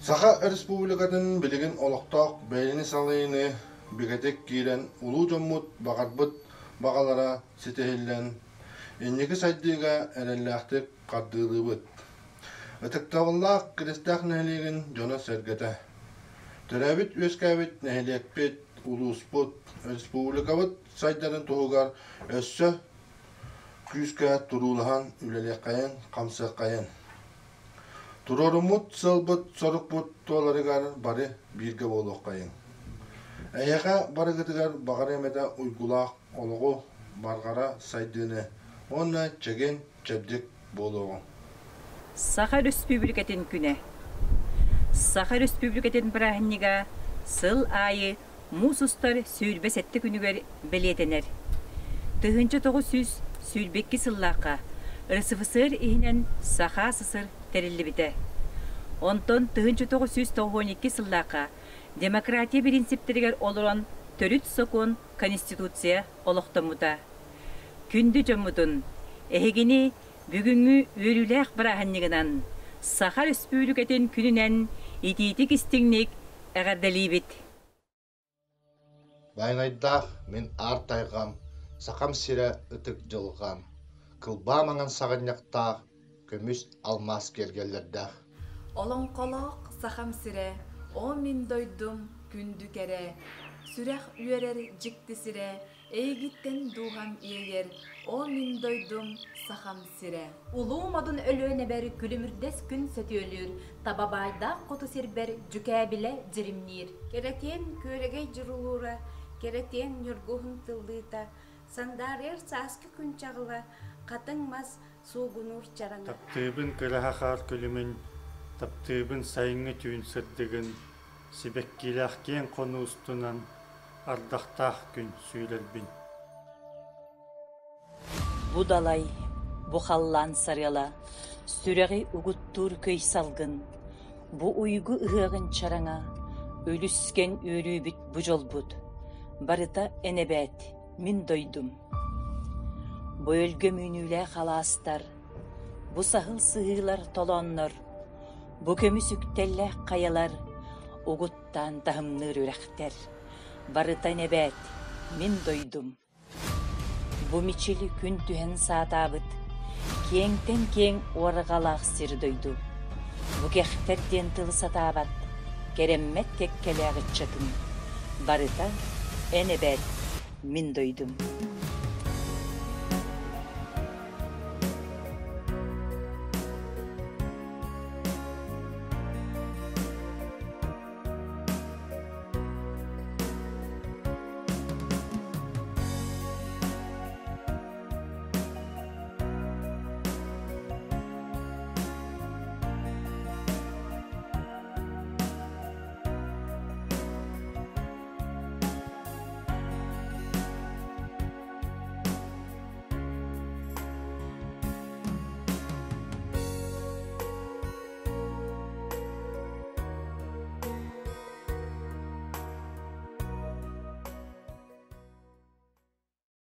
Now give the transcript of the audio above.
Саха Республикатын билигин олохтоох бэйэни салайыыны бигэтик киирэн улуу дьоммут баҕарбыт баҕалара ситиһиллэн, инники сайдыыга эрэллээхтик хардыылыыбыт. Ытыктабыллаах Киристээх нэһилиэгин дьоно-сэргэтэ! Төрөөбүт-үөскээбит нэһилиэкпит, улууспут, республикабыт сайдарын туһугар өссө күүскэ туруулаһан үлэлиэххэйин, хамсыаххайын. Туруоруммут сыалбыт-сорукпут туоларыгар бары бииргэ буолуоххайыҥ. Эһиэхэ барыгытыгар баҕар эмэтэ уйгулаах олоҕу, барҕара сайдыыны уонна чэгиэн-чэбдик буолуоҕуҥ. Саха Өрөспүүбүлүкэтин күнэ. Саха Өрөспүүбүлүкэтин бырааһынньыга сыл аайы муус устар 27 күнүгэр бэлиэтэнэр. 1922 сыллаахха РСФСР иһинэн Саха СССР тэриллибитэ. Онтон 1992 сыллаахха демократия бириинсиптэригэр олорон Төрүт сокуон Конституция олохтоммута. Күндү дьоммутун, эһигини бүгүҥҥү үөрүүлээх бырааһынньыгынан, Саха Өрөспүүбүлүкэтин күнүнэн итиитик-истиҥник эҕэрдэлиибит! Байанайдаах мин аар тайҕам, Сахам сирэ ытык дьылҕам, кылбаа маҥан саҕынньахтаах, көмүс алмаас киэргэллэрдээх. Олоҥхолоох Сахам сирэ, о мин дойдум күндү кэрэ, сүрэх үөрэр дьикти сирэ, Эйигиттэн дууһам иэйэр, о мин дойдум, Сахам сирэ. Улуу Модун Өлүөнэбэр күлүмүрдэс күн сөтүөлүүр, таба баайдаах хоту сирбэр дьүкээбилэ дьиримниир. Кэрэтиэн күөрэгэй дьурулуура, кэрэтиэн ньургуһун тыллыыта, сандаарыйар сааскы күн чаҕыла, хатыҥ мас суугунуур чараҥа. Таптыыбын кыраһа хаар күлүмүн, таптыыбын сайыҥҥы түүн сырдыгын, сибэккилээх киэҥ хонуу устунан ардахтаах күн сүүрэрбин. Бу далай, бу халлаан сарыала, сүрэҕи угуттуур көй салгын, бу уйгу ыһыаҕын чараҥа, үлүскэн үөрүүбүт бу дьолбут, барыта эн эбээт, мин дойдум. Бу өлгөм үүнүүлээх алаастар, бу саһыл сыһыылар толооннор, бу көмүс үктэллээх хайалар угуттаан таһымныыр үрэхтэр, барыта эн эбээт, мин дойдум. Бу мичили күн түһэн саатаабыт, киэҥтэн киэҥ уорҕалаах сир-дойду. Бу кэхтэр диэн тылы сатаабат, кэрэммэт кэккэлээх ыччатым. Барыта эн эбээт, мин дойдум.